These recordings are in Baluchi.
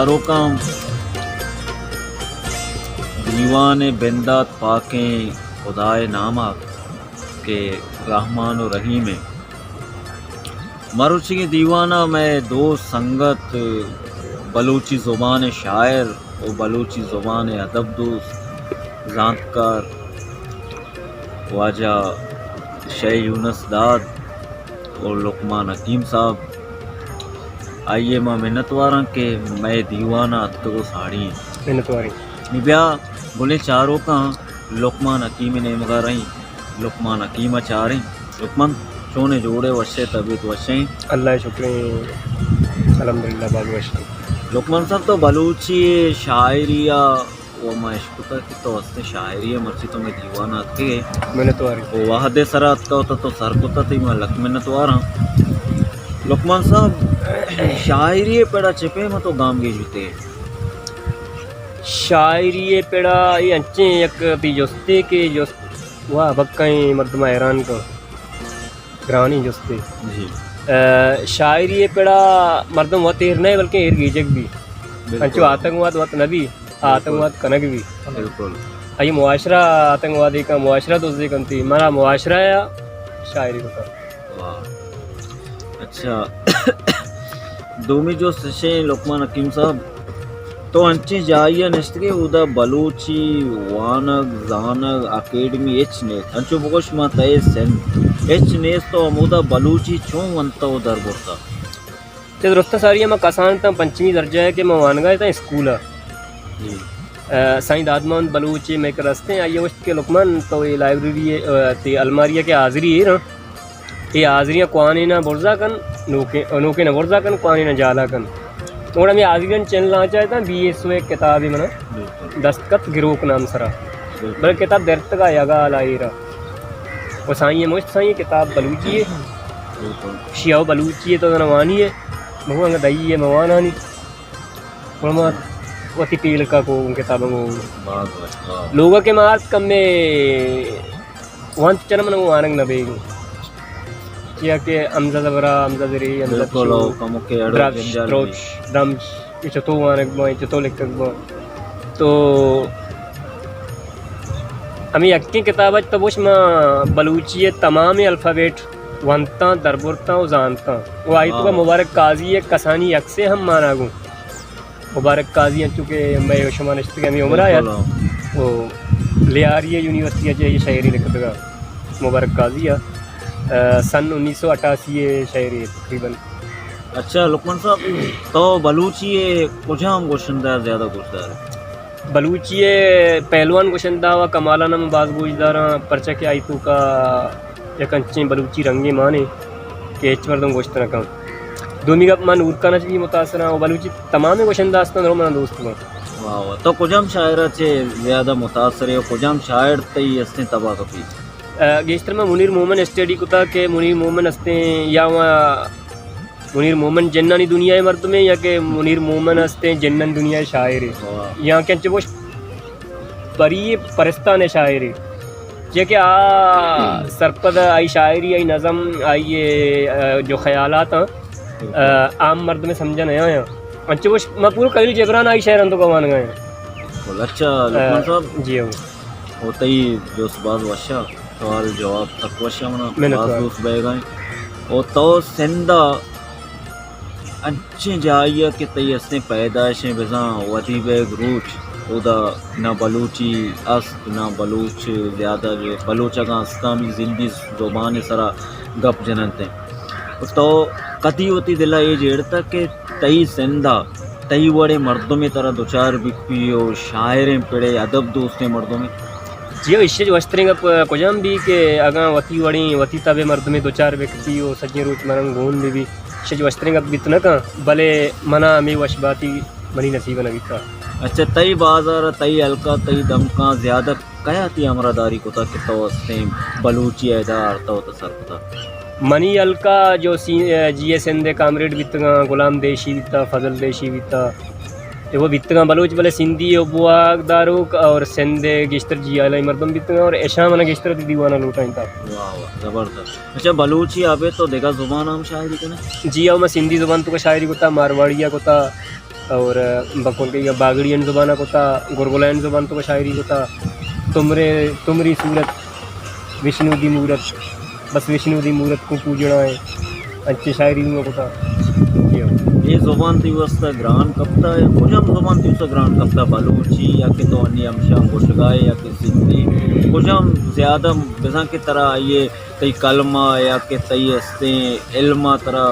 چاروکاں، دیوان ءِ بندات پاکیں خدائے نام ءَ کہ رحمان و رحیم ایں۔ مروچیگیں دیوان ءَ مئے دوست سنگت، بلوچی زبان ءِ شاعر و بلوچی زبان ءِ ادب دوست، زانتکار واجہ شے یونس داد و لقمان حکیم صاحب، آئی ءِ ما منتواراں کہ مئے دیوان ءَ اتکگ و ساڑی ایں۔ منتواریں۔ نی بیا گلیں چاروکاں، لقمان حکیم ءِ نیمگ ءَ رئیں، لقمان حکیم ءَ چاریں۔ لقمان، چون ئے، جوڑ ئے، وش ئے، طبیعت وش ایں؟ اللہ ءِ شکر ایں، الحمدللہ باز وش ایں۔ لقمان صاحب، تو بلوچی شاعری ءَ و ما اشکتہ کہ تو استیں شاعری ءَ، مرچی تو مئے دیوان ءَ اتکگ ئے۔ منتوار۔ و وھد ءِ سرا اتکہ وتا تو سر کتہ، تئی ما لک منتواراں۔ لقمان صاحب، شاعری ءِ پڑ ءَ چہ پیم ءَ تو گامگیج بیتگ ئے؟ شاعری ءِ پڑ ءَ اے انچیں یک تئی جستے کہ جست وا بکائیں مردم ءَ حیران کن۔ گرانیں جستے۔ جی۔ ءَ، شاعری ءِ پڑ ءَ مردم وت ایر نہ بلکیں ایر گیجگ بی۔ بالکل۔ انچو آتنکواد وت نہ بی، بالکل۔ آتنکواد کنگ بی۔ بالکل۔ اے معاشرہ آتنکوادی کن، معاشرہ دزی کنتی، منا معاشرہ ءَ شاعری کتا۔ واہ۔ اچھا۔ دومی جست اش ایں لقمان حکیم صاحب، تو انچیں جاہے ءَ نشتگ ئے، اودا بلوچی وانگ، زانگ، اکیڈمی ہچ نیست۔ انچو بگوش، ما تئی سندھ ہچ نیست، تو ہمودا بلوچی چون ونتہ و در برتہ؟ چہ درستاں ساری ءَ ما کسان اتاں، پنچمی درجہ ءَ کہ ما وانگا اتاں اسکول ءَ۔ جی۔ ءَ، سائیں داد محمد بلوچ مئے کر استیں، آئی ءَ گوشت کہ لقمان، تو اے لائبریری ءَ، ءَ، تئی الماری ءَ کہ حاضری ایر اں، اے حاضریاں کوانیناں برزا کن، نوکیں، نوکیناں برزا کن، کوانیناں جالا کن۔ گڑا ہمے حاضریانی چین لانچ ءَ اتاں، بی ایس او ءِ کتابے منا، بالکل، دستخط گروک نام سرا۔ بالکل۔ بلے کتاب درتگا یگا لاہیرا۔ و سائیں مشت سائیں کتاب بلوچی ہے۔ بالکل۔ شیعہ بلوچی ہے تو زنوانی ہے۔ بہو انگا دئی ہے موانانی۔ گڑا ما وتی پیلکا کو ان کتاباں گوں۔ باز وش، واہ۔ لوگا کہ ما آرت کمے وانت چن من وانگ نہ بیگ۔ چیا کہ حمزہ زبرا، حمزہ زری، حمزہ بالکل، پشو، او کمکے اڑو دربش، جنجال تروش، بھی۔ درمش، یہ چتو وانگ با، یہ چتو لکھگ با۔ تو ہمیں یکیں کتاب اچ تو بوش ما بلوچی تمام الفابیٹ ونتاں، دربرتاں و زانتاں۔ و آئی تو واہ۔ مبارک قاضی کسانی یک سے ہم مانا گوں۔ مبارک قاضی انچو کہ مئے و شما نشتگ ہمے عمر آیا۔ بالکل، ہاں۔ و لیاری یونیورسٹی ءَ چہ یہ شاعری لکھتگا مبارک قاضی ءَ، ءَ، سن انیس سو اٹھاسی ءَ شاعری تقریباً۔ اچھا لقمان صاحب، تو بلوچی ءِ کجام گوشندہ زیادہ گوشدار ئے؟ بلوچی ءِ پہلوان گوشندہ و کمالان ہم باز گوشداراں، پرچہ کہ آئی توکا یک انچیں بلوچی رنگے مانے کہ ہچ مردم گوشت نہ کن۔ دومی گپ، من نورکان اچ بھی متاثر ہاں و بلوچی تمام گوشندہ استاں، درو منا دوست باں۔ واہ واہ۔ تو کجام شاعر چے زیادہ متاثر ہے و کجام شاعر تئی استیں تباہ کپی؟ ءَ، گیشتر من منیر مومن اسٹڈی کتا کہ منیر مومن استیں یا وہاں منیر مومن جنانی دنیا ءِ مردمے یا کہ منیر مومن استیں جنن دنیا ءِ شاعرے۔ واہ۔ یا کہ انچو گوش پری پرستان ءِ شاعرے۔ چیا کہ آ سرپد آئی شاعری، آئی نظم، آئی، ءَ، جو خیالات ہیں، ءَ، عام مردم سمجھا نہ آیا۔ انچو گوش ما پورو قبیل جبران آئی شاعران تو گوانگا ہیں۔ بالکل۔ اچھا، لقمان صاحب۔ جی ہاں۔ و تئی جست باز وشا، سوال جواب سک وشا منا منت باز وار۔ دوست بئیگا ایں۔ و تو سندھ ءَ انچیں جاہے ءَ کہ تئی استیں پیدائشیں بزاں ودی بیگ روچ، اودا نہ بلوچی است، نہ بلوچ زیادہ جو بلوچ اگاں استاں بھی زندی زبان سرا گپ جننت۔ تو کدی وتی دل ءَ اے جیڑتہ کہ تئی سندھ ءَ تئی وڑیں مردمے ترا دچار بکپی و شاعریں پڑے، ادب دوستیں مردمے؟ جی ہو، ایشی وشتریں گپ کجام بی کہ اگاں وتی وڑیں، وتی تبے مردمے دچار بکپی و سجیں روچ من گون بہ بی، ایشی وشتریں گپ بیت نہ کن، بلے منا ہمے وش باتی منی نصیب نہ بیتا۔ اچھا، تئی بازار، تئی حلقہ، تئی دمکاں زیادہ کیا تئی ہمراہ داری کتا کہ تو استیں بلوچی ادارہ تو سر کتا؟ منی حلقہ جو سی-، جی اے سندھ ءِ کامریڈ بیتگاں، غلام دیشی بیتا، فضل دیشی بیتا، اے وہ بیتگاں بلوچ، بلے سندھی ءِ بواگ داروک اور سندھ ءِ گیشتر جیالئی مردم بیتگاں اور اشاں منا گیشتر وتی دیوان ءَ لوٹائینتا۔ واہ واہ، زبردست۔ اچھا، بلوچی ءَ ابید تو دگہ زبان ءَ ہم شاعری کنے؟ جی ہو، من سندھی زبان ءِ توکا شاعری کتا، مارواڑی ءَ کتا، اور بکول کئی باگڑی ان زبان کتا، گرگلائن زبان تو شاعری کتا، تمرے، تمری صورت، وشنو دی مورت، بس وشنو دی مورت کو پوجنا ہے، انچے شاعری ہوں کتا۔ جی ہو۔ یہ زبان تی واسطہ گران کپتا ہے، کجام زبان تی واسطہ گران کپتا؟ بلوچی یا کہ تو انی ہمشان گوشگائے یا کہ سندھی، کجام زیادہ بزاں کہ ترا یہ تئی قلم یا کہ تئی استیں علم ترا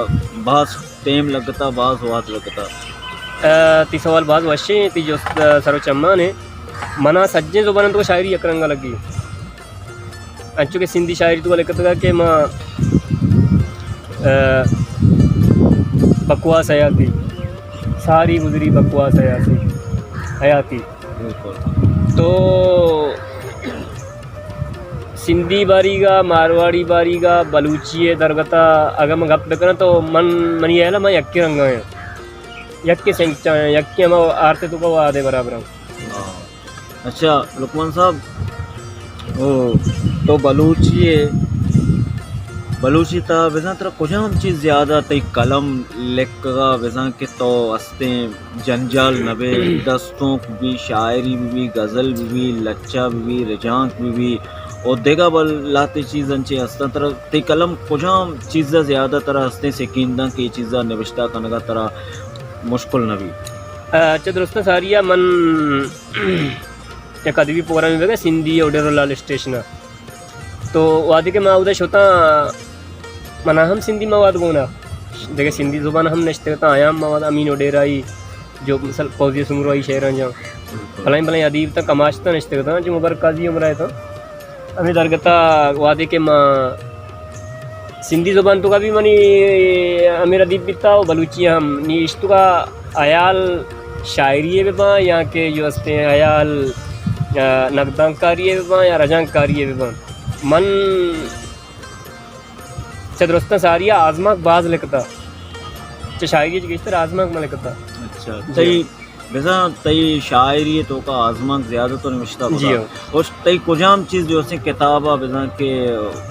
باز ٹیم لگتا، باز وقت لگتا؟ آ، تی سوال باز وشیں، تی جست، آ، سر و چمان ہے۔ منا سجیں زباناں تو شاعری یک رنگا لگی۔ انچو کہ سندھی شاعری تو لکھتگا کہ ما، آ، بکواس حیاتی، ساری گزری بکواس حیاتی، حیاتی۔ بالکل۔ تو سندھی باریگا، مارواڑی باریگا، بلوچی ء درگتا اگاں من گپ بکناں تو من، منی ہیالا من یکے رنگا آں، یکے سنگت آں، یکے ہما آرت توکا وہدے برابر آں۔ ہاں۔ اچھا لقمان صاحب، او تو بلوچی ہے، بلوچی تا بزاں ترا کجام چیز زیادہ تئی قلم لکھگا بزاں کہ تو استیں جنجال نہ بے، دستونک بہ بی، شاعری بہ بی، غزل بہ بی، لچہ بہ بی، رجانک بہ بی، او دگہ بل لہتے چیز انچیں ہستاں۔ ترا تئی قلم کجام چیز ء زیادہ ترا ہستیں سکین داں کہ اے چیز ء نبشتہ کنگ ء ترا مشکل نہ بی؟ آ، چہ درستاں ساری ء من یک ادبی پروگرامے بہ سندھی اوڈیرو لال اسٹیشن ء۔ تو وہدے کہ ما اودا شتاں، منا ہم سندھی مواد گونا، دگہ سندھی زبان ہم نشتگ اتاں، آیاں ہم مواد امین وڈیرائی، جو مثل فوزیہ سومرو آئی شعراں جاں، بلائیں بلائیں ادیب تاں کماش تاں نشتگ اتاں، جو مبارک قاضی ہمراہ اتاں۔ ہمے درگتا وہدے کہ ما سندھی زبان توکا بھی منی امیر ادیب بیتا و بلوچی ہم نی اشتگا حیال شاعری ء بہ باں یا کہ جو استیں حیال، آ، نگدانکاری ء بہ باں یا رجانکاری ء بہ باں۔ من چہ درستاں ساری ء آزمانک باز لکھتا، چہ شاعری چہ گیشتر آزمانک من لکھتا۔ اچھا، جی۔ تئی بزاں تئی شاعری توکا آزمانک زیادہ تو نوشتہ جی کتا۔ ہاں۔ اور تئی کجام چیز جو اسیں کتاب ء بزاں کہ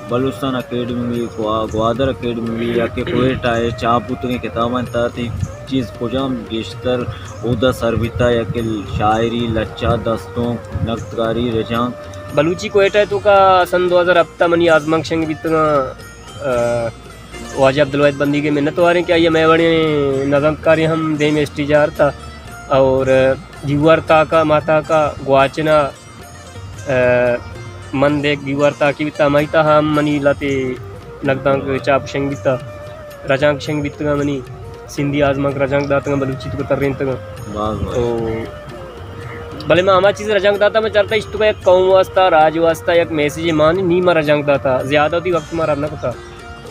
بلوچستان اکیڈمی بی، گوا-، گوادر اکیڈمی بی یا کہ کوئٹہ ء چاپ بوتگیں کتاباں تہا تئی چیز کجام گیشتر اودا سر بیتا یا کہ شاعری، لچہ، دستونک، نگدکاری، رجانک؟ بلوچی کوئٹہ ء توکا سن دو ہزار ہپت ء منی آزمانک شنگ بیتگاں، آ، واجہ عبدالواحد بندیگ ء منت واریں کہ آئی ء مئے وڑیں نزانتکارے ہم دیم اسٹیج ء آرتا اور گیوار تاک ء ماہتاک ء گواچن ء ء من دے گیوار تاکی بیتا، ہمائی تہا ہم منی لہتے نگدانک چاپ شنگ بیتا، رجانک شنگ بیتگاں، منی سندھی آزمانک رجانک داتگاں، بلوچی توکا ترینتگاں۔ باز باز۔ تو بلے ما ہما چیز رجانک داتا، ما چارتا اشتوکا یک قوم واسطہ، راج واسطہ یک میسجے مان نی ما رجانک داتا، زیادہ وتی وقت ما رد نہ کتا۔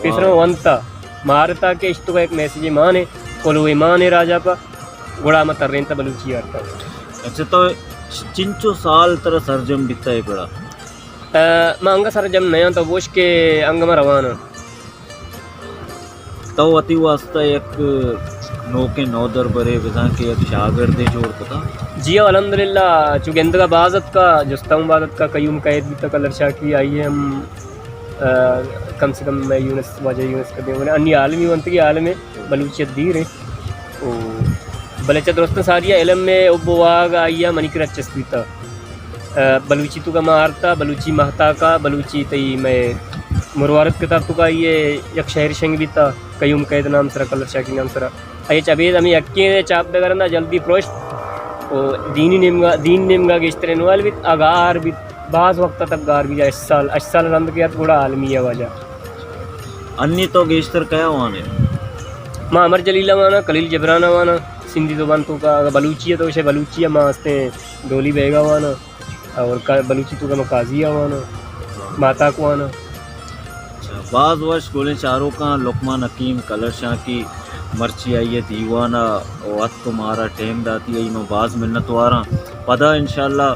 پیسرا ونتا مارتا کہ اشتوکا یک میسجے مانے، کلوے مانے راجا پا۔ گڑا ما ترینتہ بلوچی آرتا۔ اچھا، تو چنچو سال ترا سرجم بیتا اے پڑا؟ آ، ما انگا سرجم نیاں، تو گوش کہ انگا ما روان آں۔ تو وتی واسطہ یک نوکیں نودربرے بزاں کہ یک شاگردے جوڑ کتا؟ جی ہو، الحمدللہ، چو گندگا باز اتکا، جستا ہم باز اتکا، قیوم قید بیتا کلر شاکی، آئی ہم، آ، کم سے کم میں یونس، واجہ یونس کدی انی عالمی ونتگی عالمے۔ بلوچیت دیر ایں۔ او بلے چہ درستاں ساری ء علم ء حب و واہگ آئی ء منی کرا چست بیتگ۔ آ، بلوچی توکا ما آرتا، بلوچی ماہتاکا، بلوچی تئی مئے مروارد کتاب توکا آئی ء یک شعر شنگ بیتا، قیوم قید نام سرا، کلر شاکی نام سرا۔ آئی ء چہ ابید ہمے یکیں چاپ بگر انت، جلدی پروشت۔ او دینی نیمگا، دین نیمگا گیشتر انوالو بیت، آ گار بیت، باز وقت تک گار بیت، ہشت سال، ہشت سال رند کہ ات گڑا عالمی ء واجہ۔ انی تو گیشتر کیا وانے؟ ما امر جلیل ء واناں، خلیل جبران ء واناں، سندھی زبان توکا اگاں بلوچی ء تو گوشے بلوچی ء ما ہستیں ڈولی بیگ ء واناں اور کا-، بلوچی توکا ما قاضی ء واناں، ماہتاک واناں۔ اچھا، باز وش گلیں چاروکاں لقمان حکیم کلر شانکی مرچی آئی ء دیوان ء اتک مارا ٹیم داتی، آئی ما باز منت واراں۔ پدا انشاءاللہ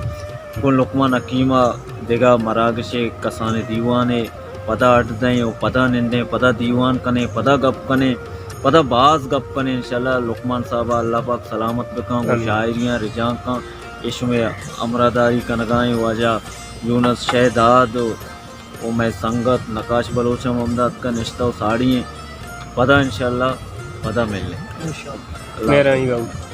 گوں لقمان حکیم ء دگہ مراگشے کسانیں دیوانے پدا اڈ دئیں و پدا نندیں، پدا دیوان کنیں، پدا گپ کنیں، پدا باز گپ کنیں۔ انشاءاللہ لقمان صاحب ء اللہ پاک سلامت بکن و آمین۔ شاعریاں رجانکاں اے شمے ہمراہداری کنگائیں واجہ یونس شہداد و، و مئے سنگت نقاش بلوچ ہم ہمدا اتکا نشتہ و ساڑی ایں۔ پدا انشاءاللہ پدا ملیں۔ انشاءاللہ۔ اللہ مہربانی بابو۔